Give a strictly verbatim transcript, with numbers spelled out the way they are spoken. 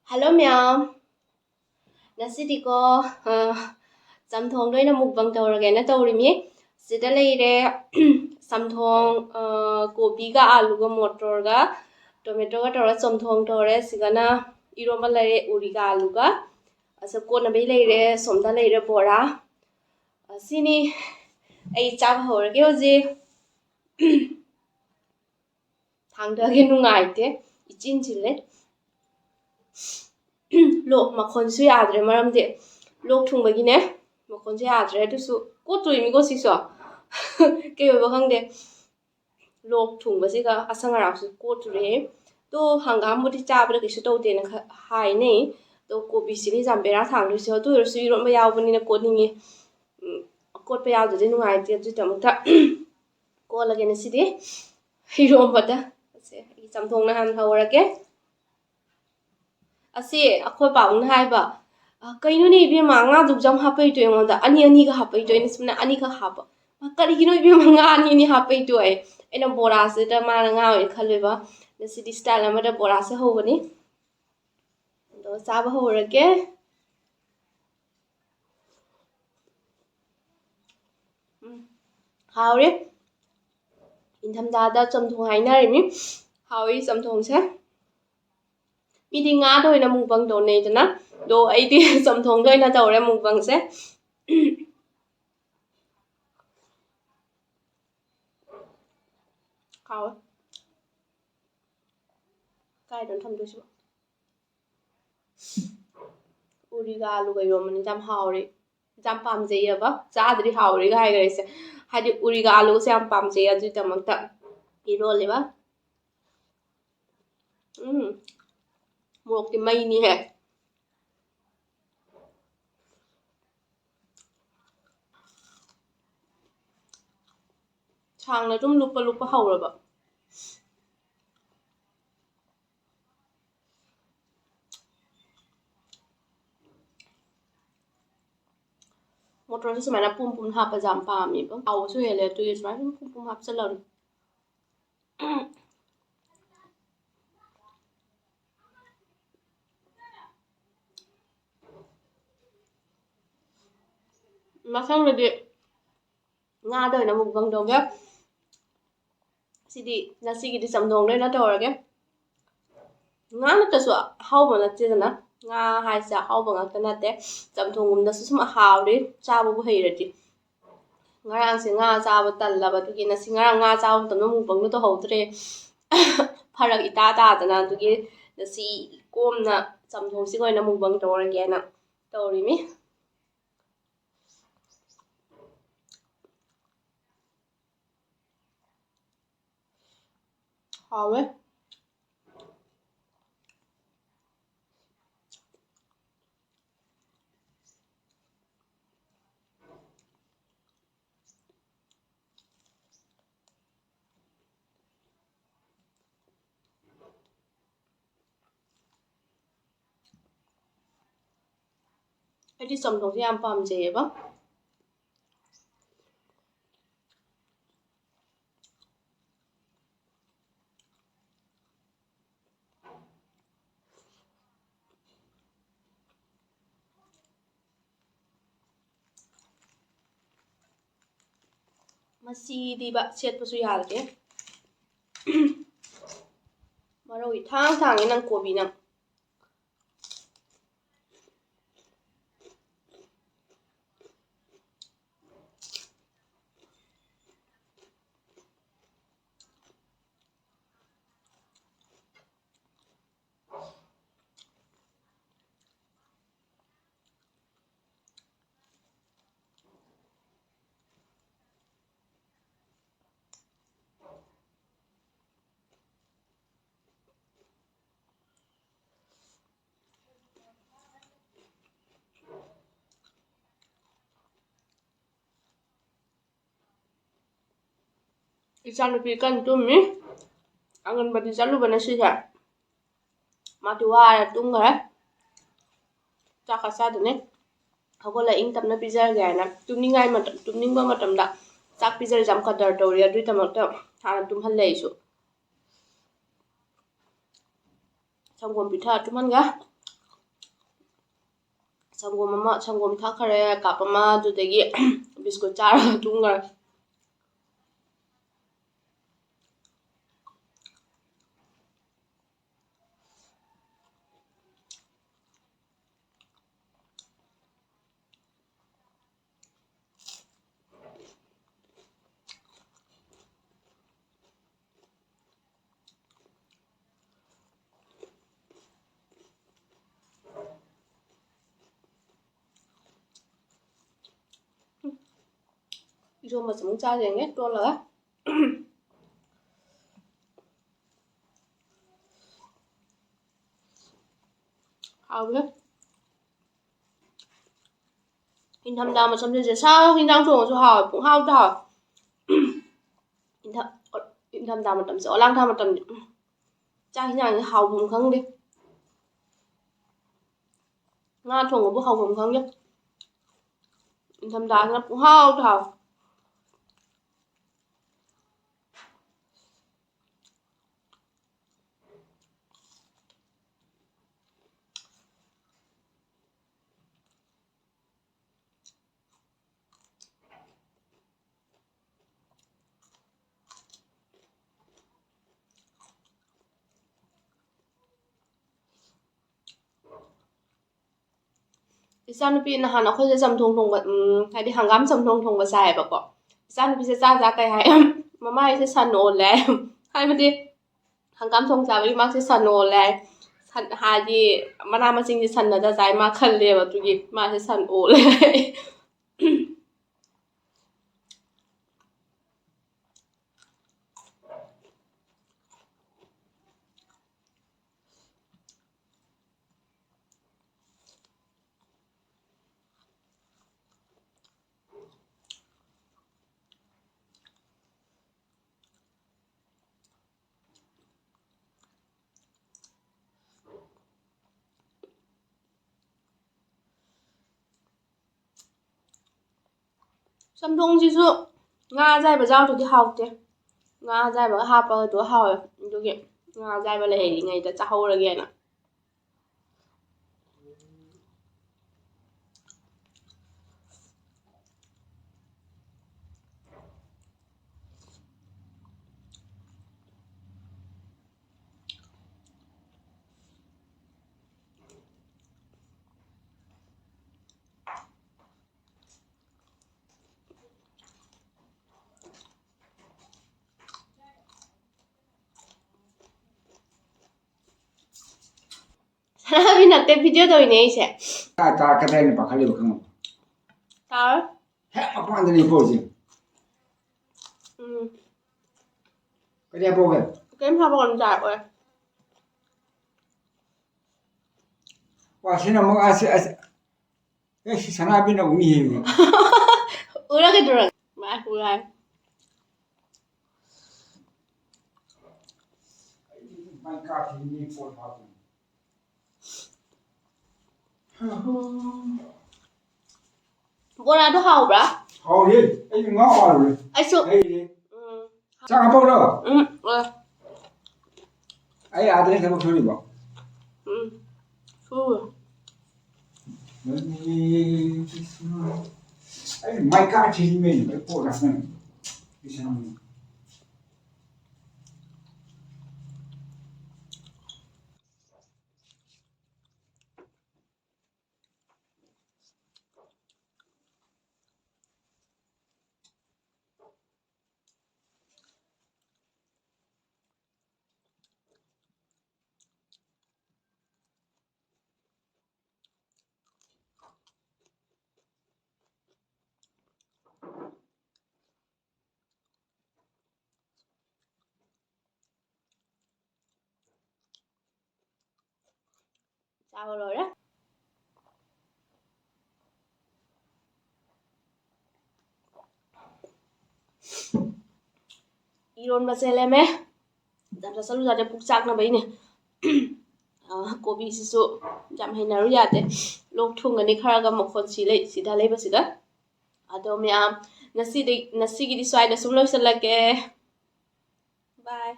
Hello ꯃꯌꯥꯝ, ꯉꯁꯤꯗꯤꯀꯣ, ꯑ, ꯆꯝꯊꯣꯡꯗ ꯑꯣꯏꯅ mukbang ꯇꯧꯔꯒꯦꯅ ꯇꯧꯔꯤꯃꯤ꯫ ꯁꯤꯗ ꯂꯩꯔꯦ, ꯆꯝꯊꯣꯡ, ꯑ, ꯀꯣꯕꯤꯒ ꯑꯥꯂꯨꯒ ꯃꯣꯇꯣꯔꯒ ꯇꯣꯃꯦꯇꯣꯒ ꯇꯧꯔꯒ ꯆꯝꯊꯣꯡ ꯇꯧꯔꯦ꯫ ꯁꯤꯒꯅ ꯏꯔꯣꯝꯕ ꯂꯩꯔꯦ, ꯎꯔꯤꯒ ꯑꯥꯂꯨꯒ꯫ ꯑꯁ, ꯀꯣꯠꯅꯕꯩ ꯂꯩꯔꯦ, ꯁꯣꯝꯗ ꯂꯩꯔꯦ ꯕꯣꯔꯥ꯫ ꯑ, ꯁꯤꯅꯤ, ꯑꯩ ꯆꯥꯕ ꯍꯧꯔꯒꯦ ꯍꯧꯖꯤꯛ꯫ ꯊꯥꯡꯗꯒꯦ ꯅꯨꯡꯉꯥꯏꯇꯦ, ꯏꯆꯤꯟ ꯆꯤꯜꯂꯦ꯫ ꯂꯣꯛ ꯃꯈꯣꯟꯁꯨ ꯌꯥꯗ꯭ꯔꯦ, ꯃꯔꯝꯗꯤ ꯂꯣꯛ ꯊꯨꯡꯕꯒꯤꯅꯦ, ꯃꯈꯣꯟꯁꯨ ꯌꯥꯗ꯭ꯔꯦ꯫ ꯑꯗꯨꯁꯨ ꯀꯣꯠꯇꯣꯔꯤꯅꯤꯀꯣ ꯁꯤꯁꯨ꯫ ꯀꯩ ꯑꯣꯏꯕ ꯈꯪꯗꯦ, ꯂꯣꯛ ꯊꯨꯡꯕꯁꯤꯒ ꯑꯁꯪ ꯑꯔꯥꯛꯁꯨ ꯀꯣꯠꯇꯣꯔꯦ꯫ ꯑꯗꯣ ꯍꯪꯒꯥꯝꯕꯨꯗꯤ ꯆꯥꯕꯗ ꯀꯩꯁꯨ ꯇꯧꯗꯦꯅ ꯈ-, ꯍꯥꯏꯅꯩ꯫ ꯑꯗꯣ ꯀꯣꯕꯤꯁꯤꯅꯤ ꯖꯥꯝꯕꯦꯔꯥ ꯊꯥꯡꯗꯣꯏꯁꯦ, ꯑꯗꯨ ꯑꯣꯏꯔꯁꯨ ꯏꯔꯣꯟꯕ ꯌꯥꯎꯕꯅꯤꯅ ꯀꯣꯠꯅꯤꯡꯉꯤ꯫ ꯎꯝ, ꯀꯣꯠꯄ ꯌꯥꯎꯗ꯭ꯔꯗꯤ ꯅꯨꯡꯉꯥꯏꯇꯦ, ꯑꯗꯨꯒꯤꯗꯃꯛꯇ ꯀꯣꯠꯂꯒꯦ ꯉꯁꯤꯗꯤ ꯏꯔꯣꯝꯕꯗ꯫ ꯑꯁꯦ, ꯑꯩ ꯆꯝꯊꯣꯡꯅ ꯍꯥꯟꯅ ꯍꯧꯔꯒꯦ꯫ ꯑꯁꯤ ꯑꯩꯈꯣꯏ ꯄꯥꯕꯨꯡꯅ ꯍꯥꯏꯕ, "ꯑ, ꯀꯩꯅꯣꯅꯦ ꯏꯕꯦꯝꯃ, ꯉꯥꯗꯨꯕꯨ ꯌꯥꯝ ꯍꯥꯞꯄꯛꯏꯗꯣ ꯑꯩꯉꯣꯟꯗ? ꯑꯅꯤ ꯑꯅꯤꯒ ꯍꯥꯞꯄꯛꯏꯗꯣ?" ꯑꯩꯅ ꯁꯨꯃꯥꯏꯅ ꯑꯅꯤꯈꯛ ꯍꯥꯞꯄ꯫ "ꯑ, ꯀꯔꯤꯒꯤꯅꯣ ꯏꯕꯦꯝꯃ, ꯉꯥ ꯑꯅꯤ ꯑꯅꯤ ꯍꯥꯞꯄꯛꯏꯗꯣ?" ꯑꯩ, ꯑꯩꯅ ꯕꯣꯔꯥꯁꯤꯗ ꯃꯥꯅ ꯉꯥ ꯑꯣꯏꯅ ꯈꯜꯂꯦꯕ꯫ ꯉꯁꯤꯗꯤ style ꯑꯃꯗ ꯕꯣꯔꯥꯁꯦ ꯍꯧꯕꯅꯤ꯫ ꯑꯗꯣ ꯆꯥꯕ ꯍꯧꯔꯒꯦ꯫ ꯎꯝ, ꯍꯥꯎꯔꯦ꯫ ꯏꯪꯊꯝꯊꯥꯗ ꯆꯝꯊꯣꯡ ꯍꯥꯏꯅꯔꯤꯃꯤ꯫ ꯍꯥꯎꯏ ꯆꯝꯊꯣꯡꯁꯦ꯫ ꯃꯤꯗꯤ ꯉꯥꯗ ꯑꯣꯏꯅ mukbang ꯇꯧꯅꯩꯗꯅ, ꯑꯗꯣ ꯑꯩꯗꯤ ꯆꯝꯊꯣꯡꯗ ꯑꯣꯏꯅ ꯇꯧꯔꯦ mukbangꯁꯦ꯫ ꯍꯥꯎꯋꯦ꯫ ꯀꯥꯏꯗꯅꯣ ꯊꯝꯗꯣꯏꯁꯤꯕꯣ? ꯎꯔꯤꯒ ꯑꯥꯂꯨꯒ ꯏꯔꯣꯝꯕꯅꯤ, ꯌꯥꯝ ꯍꯥꯎꯔꯦ꯫ ꯌꯥꯝ ꯄꯥꯝꯖꯩꯌꯦꯕ, ꯆꯥꯗ꯭ꯔꯤ ꯍꯥꯎꯔꯦꯒ ꯍꯥꯏꯈ꯭ꯔꯦ ꯑꯩꯁꯦ꯫ ꯍꯥꯏꯗꯤ ꯎꯔꯤꯒ ꯑꯥꯂꯨꯒꯁꯦ ꯌꯥꯝ ꯄꯥꯝꯖꯩ, ꯑꯗꯨꯒꯤꯗꯃꯛꯇ ꯏꯔꯣꯜꯂꯦꯕ꯫ ꯎꯝ, ꯃꯣꯔꯣꯛꯇꯤ ꯃꯩꯅꯤꯍꯦ꯫ ꯁꯥꯡꯅ ꯑꯗꯨꯝ ꯂꯨꯞꯄ ꯂꯨꯞꯄ ꯍꯧꯔꯕ꯫ ꯃꯣꯇꯣꯔꯁꯨ ꯁꯨꯃꯥꯏꯅ ꯄꯨꯝ ꯄꯨꯝ ꯍꯥꯞꯄꯁꯦ ꯌꯥꯝ ꯄꯥꯝꯃꯦꯕ, ꯍꯥꯎꯕꯁꯨ ꯍꯦꯜꯂꯦ꯫ ꯑꯗꯨꯒꯤ ꯁꯨꯃꯥꯏꯅ ꯁꯨꯝ ꯄꯨꯝ ꯄꯨꯝ ꯍꯥꯞꯆꯜꯂꯕꯅꯤ꯫ ꯃꯊꯪꯗꯗꯤ ꯉꯥꯗ ꯑꯣꯏꯅ mukbang ꯇꯧꯒꯦ꯫ ꯁꯤꯗꯤ ꯉꯁꯤꯒꯤꯗꯤ ꯆꯝꯊꯣꯡꯗ ꯑꯣꯏꯅ ꯇꯧꯔꯒꯦ꯫ ꯉꯥ ꯅꯠꯇ꯭ꯔꯁꯨ ꯑꯍꯥꯎꯕ ꯅꯠꯇꯦꯗꯅ, ꯉꯥ ꯍꯥꯏꯁꯦ ꯑꯍꯥꯎꯕ ꯉꯥꯛꯇ ꯅꯠꯇꯦ꯫ ꯆꯝꯊꯣꯡꯒꯨꯝꯕꯗꯁꯨ ꯁꯨꯝ ꯍꯥꯎꯔꯤ, ꯆꯥꯕꯕꯨ ꯍꯩꯔꯗꯤ꯫ ꯉꯔꯥꯡꯁꯦ ꯉꯥ ꯆꯥꯕ ꯇꯜꯂꯕ, ꯑꯗꯨꯒꯤ ꯉꯁꯤ ꯉꯔꯥꯡ ꯉꯥ ꯆꯥꯕ ꯃꯇꯝꯗ mukbangꯗꯣ ꯇꯧꯍꯧꯗ꯭ꯔꯦ꯫ ꯐꯔꯛ ꯏꯇꯥ ꯇꯥꯗꯅ, ꯑꯗꯨꯒꯤ ꯉꯁꯤ ꯀꯣꯝꯅ ꯆꯝꯊꯣꯡꯁꯤꯒ ꯑꯣꯏꯅ mukbang ꯇꯧꯔꯒꯦꯅ ꯇꯧꯔꯤꯃꯤ꯫ ꯍꯥꯎꯋꯦ꯫ ꯑꯩꯗꯤ ꯆꯝꯊꯣꯡꯁꯦ ꯌꯥꯝ ꯄꯥꯝꯖꯩꯌꯦꯕ꯫ ꯃꯁꯤꯗꯤꯕ ꯁꯦꯠꯄꯁꯨ ꯌꯥꯗꯦ꯫ ꯃꯔꯣꯏ ꯊꯥꯡ ꯊꯥꯡꯉꯦ ꯅꯪ ꯀꯣꯕꯤ ꯅꯪ꯫ ꯏꯆꯥꯅꯨꯄꯤ ꯀꯟꯅ ꯇꯨꯝꯃꯤ꯫ ꯑꯪꯒꯟꯕꯗꯤ ꯆꯠꯂꯨꯕꯅ ꯁꯤꯁꯦ꯫ ꯃꯥꯗꯤ ꯋꯥꯔꯦ, ꯇꯨꯝꯈ꯭ꯔꯦ꯫ ꯆꯥꯛꯀ ꯆꯥꯗꯨꯅꯦ꯫ ꯍꯧꯒꯠꯂ ꯏꯪ ꯇꯞꯅ ꯄꯤꯖꯔꯒꯦ ꯍꯥꯏꯅ ꯇꯨꯝꯅꯤꯡꯉꯥꯏ ꯃꯇꯝ, ꯇꯨꯝꯅꯤꯡꯕ ꯃꯇꯝꯗ ꯆꯥꯛ ꯄꯤꯖꯔꯤꯁꯦ ꯌꯥꯝ ꯀꯗꯔ ꯇꯧꯔꯤ꯫ ꯑꯗꯨꯒꯤꯗꯃꯛꯇ ꯍꯥꯟꯅ ꯇꯨꯝꯍꯜꯂꯦ ꯑꯩꯁꯨ꯫ ꯁꯪꯒꯣꯝ ꯄꯤꯊꯛꯑ ꯇꯨꯝꯍꯟꯒꯦ꯫ ꯁꯪꯒꯣꯝ ꯑꯃ, ꯁꯪꯒꯣꯝ ꯊꯛꯈ꯭ꯔꯦ ꯀꯞ ꯑꯃ, ꯑꯗꯨꯗꯒꯤ ꯕꯤꯁꯀꯨꯠ ꯆꯥꯔꯒ ꯇꯨꯝꯈ꯭ꯔꯦ꯫ ꯏꯔꯣꯝꯕꯁꯨ ꯑꯃꯨꯛ ꯆꯥꯔꯦꯅꯦ ꯇꯣꯠꯂꯒ꯫ ꯍꯥꯎꯕꯅꯦ꯫ ꯅꯤꯡꯊꯝꯊꯥ ꯃꯇꯝꯁꯦ ꯁꯥ ꯍꯤꯟꯖꯥꯡ ꯊꯣꯡꯉꯁꯨ ꯍꯥꯎꯋꯦ, ꯄꯨꯡꯍꯥꯎꯗ ꯍꯥꯎꯋꯦ꯫ ꯏꯪꯊꯝ-, ꯏꯪꯊꯝꯊꯥ ꯃꯇꯝꯁꯦ, ꯑꯣꯂꯥꯡꯊꯥ ꯃꯇꯝꯁꯦ, ꯎꯝ, ꯆꯥꯛ ꯍꯤꯟꯖꯥꯡꯁꯦ ꯍꯥꯎꯐꯝ ꯈꯪꯗꯦ꯫ ꯉꯥ ꯊꯣꯡꯕꯕꯨ ꯍꯥꯎꯐꯝ ꯈꯪꯗꯦ꯫ ꯏꯪꯊꯝꯊꯥꯁꯤꯅ ꯄꯨꯡꯍꯥꯎꯗ ꯍꯥꯎꯋꯦ꯫ ꯏꯆꯥꯅꯨꯄꯤ ꯅꯍꯥꯟ ꯑꯩꯈꯣꯏꯁꯦ ꯆꯝꯊꯣꯡ ꯊꯣꯡꯕ, ꯎꯝ, ꯍꯥꯏꯗꯤ ꯍꯪꯒꯥꯝ ꯆꯝꯊꯣꯡ ꯊꯣꯡꯕ ꯆꯥꯏꯌꯦꯕꯀꯣ꯫ ꯏꯆꯥꯅꯨꯄꯤꯁꯦ ꯆꯥ ꯆꯥ ꯀꯩ ꯍꯥꯏ, "ꯃꯃꯥ, ꯑꯩꯁꯦ ꯁꯟ ꯑꯣꯜꯂꯦ" ꯍꯥꯏ꯫ ꯍꯥꯏꯕꯗꯤ ꯍꯪꯒꯥꯝ ꯊꯣꯡ ꯆꯥꯕꯒꯤ ꯃꯥꯁꯦ ꯁꯟ ꯑꯣꯜꯂꯦ ꯍꯥꯏ꯫ ꯁꯟ ꯍꯥꯏꯗꯤ ꯃꯅꯥ ꯃꯁꯤꯡꯁꯦ ꯁꯟꯅꯗ ꯆꯥꯏ ꯃꯥ ꯈꯜꯂꯦꯕ, ꯑꯗꯨꯒꯤ ꯃꯥꯁꯦ ꯁꯟ ꯑꯣꯜꯂꯦ ꯍꯥꯏ꯫ ꯆꯝꯊꯣꯡꯁꯤꯁꯨ ꯉꯥ ꯑꯌꯥꯏꯕ ꯌꯥꯎꯗ꯭ꯔꯗꯤ ꯍꯥꯎꯇꯦ꯫ ꯉꯥ ꯑꯌꯥꯏꯕꯒ ꯍꯥꯞꯄꯒ ꯑꯗꯨ ꯍꯥꯎꯋꯦ꯫ ꯑꯗꯨꯒꯤ ꯉꯥ ꯑꯌꯥꯏꯕ ꯂꯩꯔꯤꯉꯩꯗ ꯆꯥꯍꯧꯔꯒꯦꯅ꯫ ꯁꯅꯥꯕꯤ ꯅꯠꯇꯦ, ꯚꯤꯗꯤꯑꯣ ꯇꯧꯔꯤꯅꯦ ꯑꯩꯁꯦ꯫ ꯇꯥ-, ꯇꯥꯔꯛꯀꯗ꯭ꯔꯥ ꯍꯥꯏꯅ ꯄꯥꯈꯠꯂꯤꯕ, ꯈꯪꯉꯕ? ꯇꯥꯔꯣꯏ꯫ ꯍꯦꯛ ꯃꯄꯥꯟꯗꯅꯦ ꯄꯣꯛꯏꯁꯦ꯫ ꯎꯝ꯫ ꯀꯔꯤ ꯍꯥꯏꯕ ꯍꯧꯒꯦ? ꯀꯔꯤꯝ ꯍꯥꯏꯕ ꯉꯝꯗꯦ, ꯇꯥꯔꯛꯑꯣꯏ꯫ ꯋꯥ, ꯁꯤꯅ ꯑꯃꯨꯛ ꯑꯁꯤ, ꯑꯁꯤ, ꯑꯦ, ꯁꯤ ꯁꯅꯥꯕꯤꯅ ꯎꯅꯤ ꯍꯦ꯫ ꯎꯔꯒꯗ꯭ꯔꯣ? ꯃꯥ ꯎꯔꯥꯏ꯫ ꯕꯣꯔꯥꯗꯣ ꯍꯥꯎꯕ꯭ꯔꯥ? ꯍꯥꯎꯔꯦ꯫ ꯑꯩ ꯉꯥ ꯍꯥꯎꯔꯦ꯫ ꯑꯩꯁꯨ꯫ ꯂꯩꯔꯦ꯫ ꯎꯝ꯫ ꯆꯥꯛ ꯍꯥꯞꯄꯛꯎꯔꯣ? ꯎꯝ, ꯑ꯫ ꯑꯩ ꯑꯥꯗꯅꯦ ꯊꯕꯛ ꯁꯨꯔꯤꯕꯣ꯫ ꯎꯝ, ꯁꯨꯔꯦ꯫ ꯑꯩ ꯃꯥꯏ ꯀꯥ ꯊꯤꯔꯤꯃꯦ, ꯑꯩ ꯄꯣꯠ ꯉꯥꯛꯇꯅꯦ꯫ ꯏꯁꯥꯅꯦ꯫ ꯆꯥꯕ ꯂꯣꯏꯔꯦ꯫ ꯏꯔꯣꯟꯕꯁꯦ ꯂꯦꯝꯃꯦ꯫ ꯌꯥꯝ ꯆꯥꯁꯜꯂꯨ ꯌꯥꯗꯦ, ꯄꯨꯛ ꯆꯥꯛꯅꯕꯩꯅꯦ꯫ ꯑ, ꯀꯣꯕꯤꯁꯤꯁꯨ ꯌꯥꯝ ꯍꯩꯅꯔꯨ ꯌꯥꯗꯦ꯫ ꯂꯣꯛ ꯊꯨꯡꯒꯅꯤ ꯈꯔꯒ ꯃꯈꯣꯟ ꯁꯤ ꯂꯩ, ꯁꯤꯗ ꯂꯩꯕꯁꯤꯗ꯫ ꯑꯗꯣ ꯃꯌꯥꯝ, ꯉꯁꯤꯗꯤ, ꯉꯁꯤꯒꯤꯗꯤ ꯁ꯭ꯋꯥꯏꯗ ꯁꯨꯝ ꯂꯣꯏꯁꯤꯜꯂꯒꯦ꯫ Bye꯫